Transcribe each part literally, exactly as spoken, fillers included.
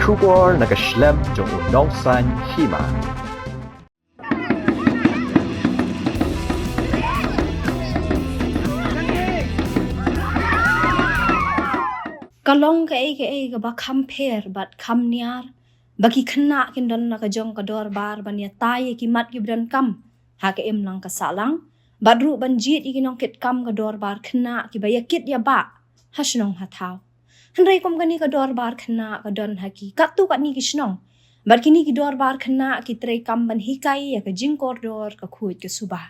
Khubor na ka shlem jong u nongsan hima. Ka long kaei kaei kaba kham pher bad kham niar ba ki khynnah kin don la ka jong ka dorbar ban ïatai ïa ki mat kiba donkam ha ka imlang ka sahlang, bad ruh ban jied ïa ki nongkitkam ka dorbar khynnah kiba ïakit ïabah ha shnong ha thaw. Hynrei kum kane ka dorbar khynnah ka don ha ki katto katne ki shnong, bad kine ki dorbar khynnah ki treikam ban hikai ïa ka jingkordor ka khuid ka suba.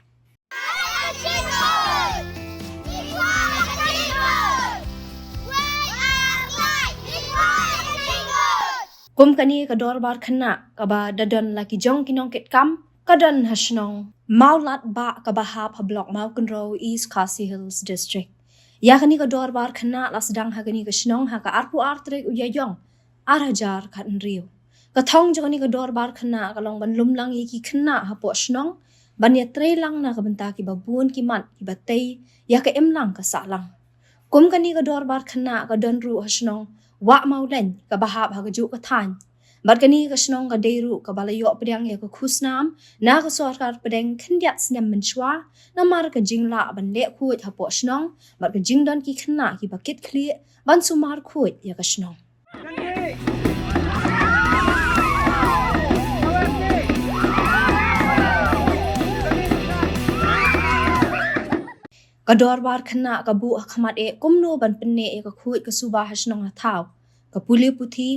Kum kane ka dorbar khynnah kaba da don la ki jong ki nongkitkam ka don ha shnong Mawlatbah kaba hap ha block Mawkynrew, East Khasi Hills District. Ïa kane ka dorbar khynnah la sdang ha kane ka shnong ha ka arphew ar tarik u Ïaïong ar hajar khathynriew. Ka thong jong kane ka dorbar khynnah ka long ban lum lang ïa ki khynnah hapoh shnong ban ïatreilang na ka bynta kiba bun ki mat kiba tei ïa ka imlang ka sahlang. Kum kane ka dorbar khynnah ka don ruh ha shnong Wah Mawleng kaba hap ha kajuh ka thaiñ. Bad kane ka shnong ka dei ruh kaba la ïoh pdiang ïa ka khusnam na ka sorkar pdeng khyndiat snem mynshuwa namar ka jinglah ban leh khuid hapoh shnong bad ka jingdon ki khynnah kiba kit khlieh ban sumar khuid ïa ka shnong. Ka dorbar khynnah ka buh ha khmat eh kumno ban pynneh ïa ka khuid ka suba ha shnong ha thaw, ka pule puthi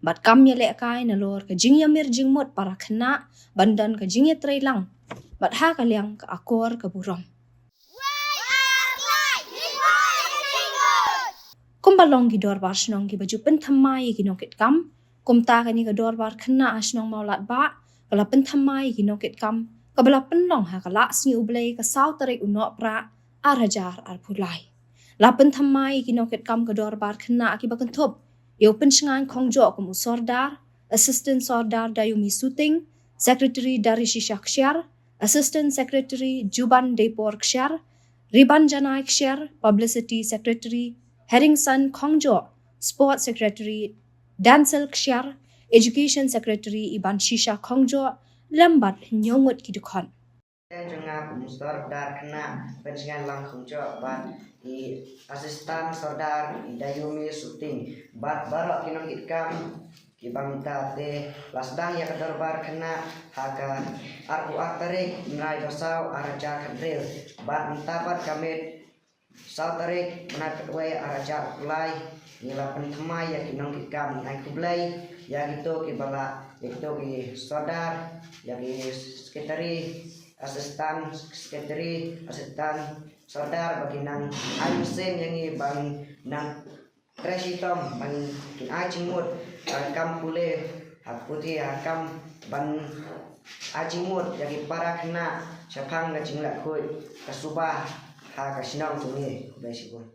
bad kam ïalehkai nalor ka jingïamir jingmut para khynnah ban don ka jingïatreilang bad ha ka liang ka akor ka burom. Kumba long ki dorbar shnong kiba ju pynthymmai ïa ki nongkitkam, kumta kane ka dorbar khynnah ha shnong Mawlatbah ka la pynthymmai ïa ki nongkitkam kaba la pynlong ha ka Lah Sngi U Blei ka saw tarik u Nohprah ar hajar arphew lai. La pynthymmai ïa ki nongkitkam ka dorbar khynnah kiba kynthup ïa u Pynshngaiñ Khongjoh kum u Sordar, Assistant Sordar Dayumi Suting, Secretary Darishisha Kshiar, Assistant Secretary Juban Deipor Kshiar, Riban Janai Kshiar, Publicity Secretary Heringson Khongjoh, Sport Secretary Dancel Kshiar, Education Secretary Ibanshisha Khongjoh, lem bad hynñiew ngut ki dkhot. Jong nga kum u Sordar khynnah Pynshngaiñ Lang Khongjoh bad i Assistant Sordar i Dayumi Suting bad baroh ki nongkitkam kiba mynta te la sdang ïa ka dorbar khynnah ha ka arphew ar tarik bnai ba saw ar hajar khathynriew bad mynta pat ka miet saw tarik bnai ba khatwei ar hajar arphew lai. Ngi la pynthymmai ïa ki nongkitkam, ngi ai khublei ïa kito kiba la, ïa kito ki sordar, ïa ki secretary, assistant secretary, assistant sordar ba ki nang ai mynsiem ïa ngi ban nang trei shitom ban kin ai jingmut ha ka kam pule, ha ka puthi, ha ka kam ban ai jingmut ïa ki para khynnah shaphang ka jingleh khuid ka suba ha ka shnong jong ngi. Khublei shibun.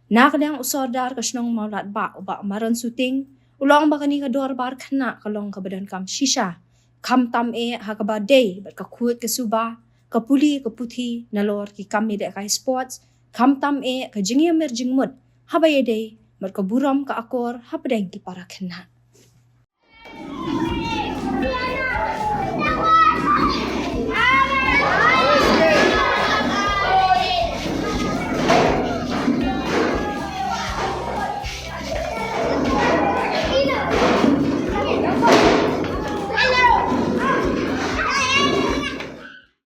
Na ka liang u sordar ka shnong Mawlatbah, u Bah Maron Suting, u la ong ba kane ka dorbar khynnah ka long kaba donkam shisha, khamtam eh ha kaba dei bad ka khuid ka suba, ka pule ka puthi, nalor ki kam ïalehkai sports, khamtam eh ka jingïamir jingmut haba ïadei bad ka burom ka akor hapdeng ki para khynnah.